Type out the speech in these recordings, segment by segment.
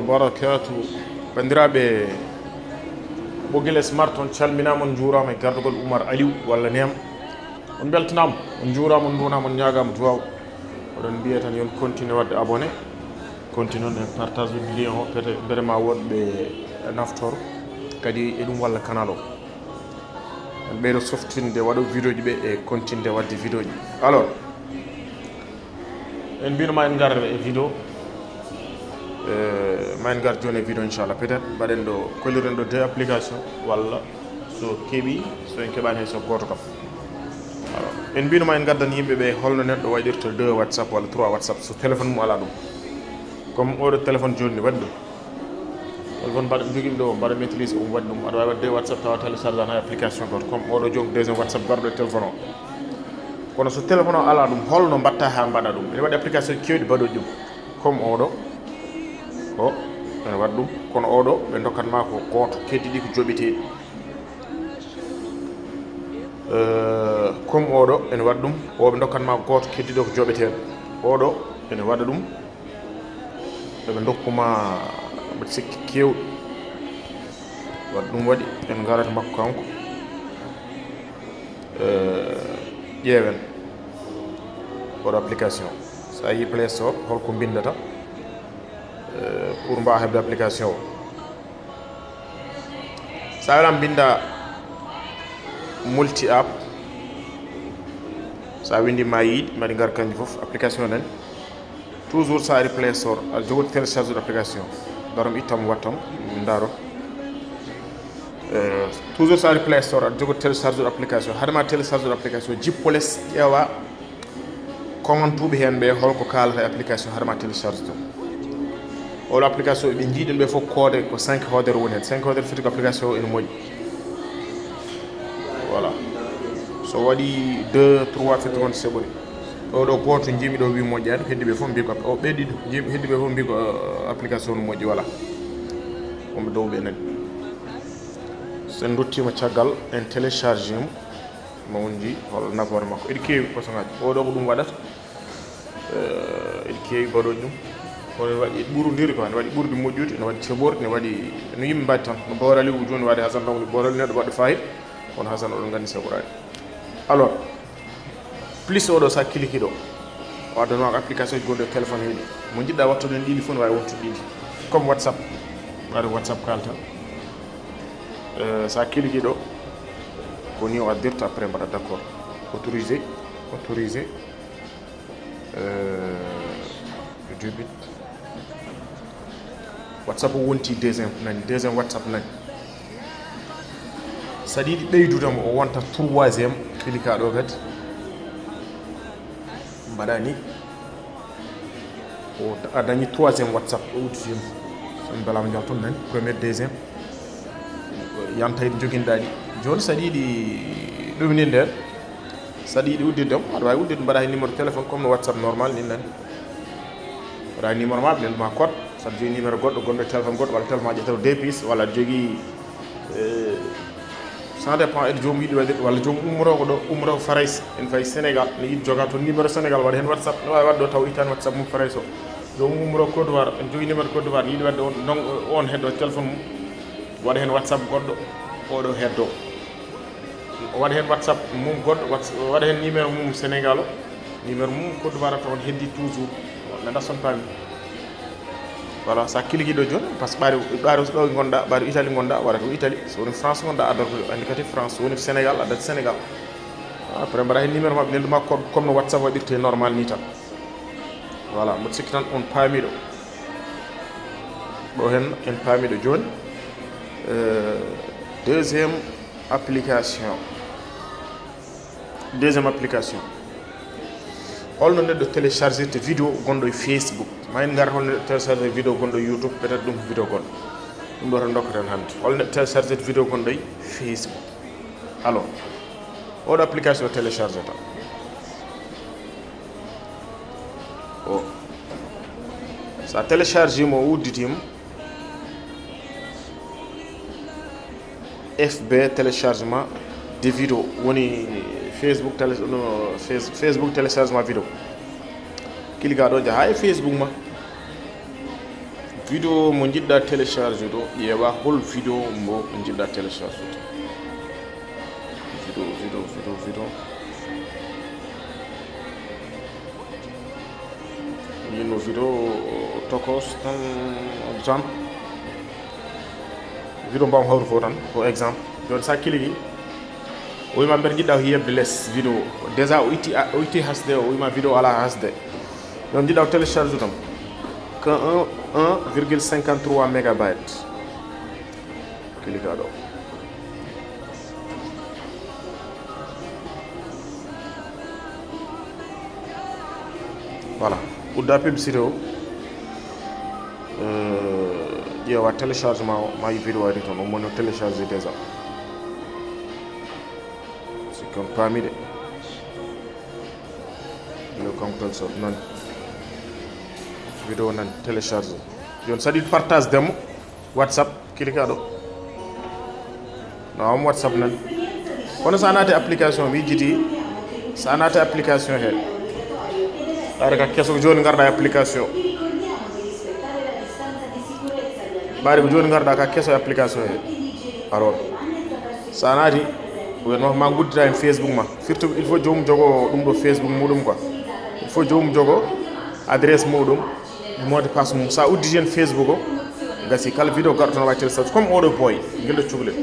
barakatu bandiraɓe ɓoggile smart on calminama on juurama e gardugol Oumar Aliou walla niyam on beltanama on juurama on dunama on ñagama duwaw oɗon mbiya tan yon continue wadde abonné continue on e partage ude lien o peut être ma woɗɓe naftoro kadi e ɗum walla canal o en ɓeyɗo softinde waɗo vidéo ji ɓe e continde wadde vidéo ji. Alors en mbinoma en gar e vidéo ma en gar joni e vidéo inchallah peut être mbaɗen ɗo kolliren ɗo deux application walla so keeɓi so en keɓani hay so goto kam. Alors en mbinoma en gaddan yimɓeɓe holno neɗɗo waɗirta 2 whatsapp walla 3 whatsapp so téléphone mum ala ɗum comme oɗo téléphone joni ne waɗi ɗum téléphone mbaɗa joguiɓe ɗo mbaɗa maîtrise o waɗi ɗum aɗa wawi wadde 2 whatsapp tawa télécharge an hay application goto comme oɗo joni deuxiéme whatsapp garɗo e téléphone o. Kono so téléphone o ala ɗum holno mbatta ha mbaɗa ɗum ene waɗi application kewɗi mbaɗoji ɗum comme oɗo o ene waɗa ɗum kono oɗo ɓe dokkatma ko goto keddiɗi ko joɓeteɗi comme oɗo ene waɗa ɗum oɓe dokkatma goto keddiɗo ko joɓeteɗo oɗo ene waɗa ɗum eɓe dokkuma mbaɗa sikki kewɗi waɗa ɗum waɗi en garata makko kanko ƴeewen oɗo application sa yi play store holko bindata pour mbawa hebde application o sa waɗama binda multi app sa windi ma yiiɗi mbaɗi gar kanji foof application nen toujours sa ari play store aɗa jogori télécharge ude application darom ittam wattam daro toujours sa ari play store aɗa jogori télécharge ude application hadema télécharge ude application jippoles ƴeewa commentuɓe hen ɓe holko kalata e application hadema télécharge ɗum oɗo application ɓe jiiɗen ɓe fof koode ko 5 hodere woni hen 5 hodere fiti ko application o ene moƴƴi voilà so waɗi 2 3 fitti gonta seɓori oɗo goto jimi ɗo wi moƴƴani heddi ɓe fof mbi ko o ɓeɗɗi ɗum heddi ɓe fof mbi ko application no moƴƴi voilà wonɓe dow ɓe nani sen duttima caggal en télécharge mo mo on ji hol nafoore makko eɗi kewi façon ngaji oɗo ko ɗum waɗata eɗi kewi mbaɗoji ɗum kono waɗi ɓurodiri ko ne waɗi ɓurde moƴƴude ne waɗi seɓorde ne waɗi no yimɓe mbaɗi tan no Bawar Aliou joni waɗi Hasan Dawli Bawar Aliou neɗɗo waɗɗo fayida kono Hasan oɗon gandi seɓorani. Alors plus oɗo sa clique ɗo o addanma ko application ji gonɗi e téléphone heɗi mo jiɗɗa wattude hen ɗiɗi fof ne wawi wattude ɗiɗi comme whatsapp waɗa whatsapp kalta sa clique ɗo ko ni o addirta après mbaɗa d' accord autorisé autorisé debit whatsapp o wonti deuxiéme whatsapp nani saɗa yiɗi ɓeydudemo o wonta troisiéme clique ɗo kadi mbaɗa ni o a dañi troisiéme whatsapp o udditimo somi belama jal toon nani premiére deuxiéme yantayde joguinoɗa ɗi joni saɗa yiɗi ɗumininde hen saɗa yiɗi uddirdemo aɗa wawi uddirde mbaɗa hen numéro téléphone comme no whatsapp normal ni nani waɗa numéro ma ɓe ma code saɗa jogui numéro goɗɗo gonɗo e téléphone goɗɗo walla téléphone ma ƴettaw deux piece walla aɗa jogui ça dépend eɗo jomum yiɗi waɗirde walla jomum ummoroko ɗo ummoroko Farais en fayi Sénégal ne yiɗi joga toon numéro Sénégal waɗa hen whatsapp ne wawi wadde ɗo taw ittani whatsapp mum Farais o jomum ummoroko Côte d'Ivoire en jogui numéro Côte d'Ivoire yiɗi wadde on heddo téléphone mum waɗa hen whatsapp goɗɗo oɗo heddo o waɗa hen whatsapp mum goɗɗo waɗa hen numéro mum Sénégal o numéro mum Côte d'Ivoire taw on heddi toujours ne dasson pami voilà sa clique ɗo joni par ce que ɓaari ɗo gonɗa ɓaari Italie gonɗa waɗata ko Italie so woni France gonɗa addata ko indicatif France so woni Sénégal addata Sénégal après mbaɗa hen numéro mabɓe nelduma code comme no whatsapp waɗirte normal ni tan voilà mboɗo sikki tan on paamiɗo ɗo hen en paamiɗo joni deuxiéme application holno neɗɗo téléchargirte vidéo gonɗo e Facebook ma en gar holno neɗɗo télécharge vidéo gonɗo e YouTube peut être ɗum ko vidéo gonɗo ɗum ɗo tan dokkaten hannde holno neɗɗo téléchargirte vidéo gonɗo e Facebook. Alors oɗo application téléchargé ta o sa télécharge mo udditima FB téléchargement de vidéo woni Facebook téléchargement vidéo clique ɗo jaaha e Facebook ma vidéo mo jiɗɗa télécharge ɗo ƴeewa hol vidéo mo jiɗɗa télécharge vidéo yino vidéo tokos tan exemple vidéo mbawmo hawru fo tan ko exemple joni sa kiligi o wima mbeɗa jiɗɗa ko yebde less vidéo déjà o itti HD o wima vidéo ala HD joni jiɗɗa ko télécharge tam que 1,53 mégabyte clique ɗo voilà udda publicité o ƴeewa téléchargement o ma yi vidéo waɗi toon o moni o téléchargé déjà sikki on paami de le compteur sot nani vidéo nani téléchargé joni saɗi partage demo whatsapp clique ɗo nawam whatsapp nani kono sa naati application mi jiti sa naati application he ɓaade ka keso joni garɗa application ɓaade ko joni garɗa ka keso application he alors sa naati wonno ma guddita hen Facebook ma surtout il faut jomum jogo ɗum ɗo Facebook muɗum quoi il faut jomum jogo adresse muɗum mot de passe mum sa udditi hen Facebook o gasi kala vidéo garɗo tan wawi télécharge comme oɗo boy guelɗo cukalel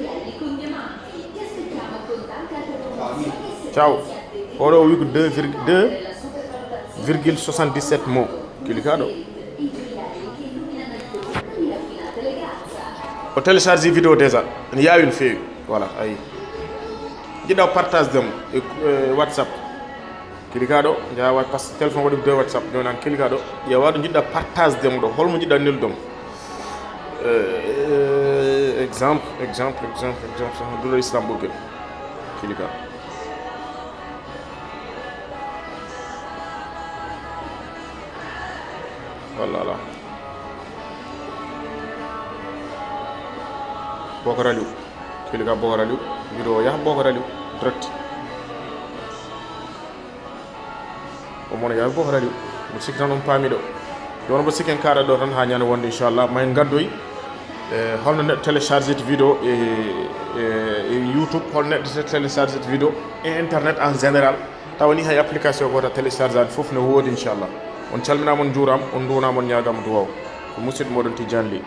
ciao oɗo o wi ko 2,77 mots clique ɗo o télécharge vidéo déjà ene yawi no fewi voilà ayi jiɗɗa ko partage demo e whatsapp clique ɗo jawa par ce que téléphone waɗi 2 whatsapp joni an clique ɗo ƴeewa ɗo jiɗɗa partage demo ɗo holmo jiɗɗa neldomo exemple duɗo islam ɓoggel clique voilà Bocar Aliou clique Bocar Aliou vidéo yaha Bocar Aliou direct o mono yaha Bocar Aliou mbo sikki tan on paami ɗo joni mbo sikki en kaɗa ɗo tan ha ñande wonde inchallah ma en gaddoy holno neɗɗo télécharge vidéo e YouTube holno neɗɗo télécharge vidéo e internet en général tawani hay application gota télécharge ani foof ne woodi inchallah on calminama on juurama on duwanama on ñagama duwaw ko musidɗo moɗon Tidiane Ly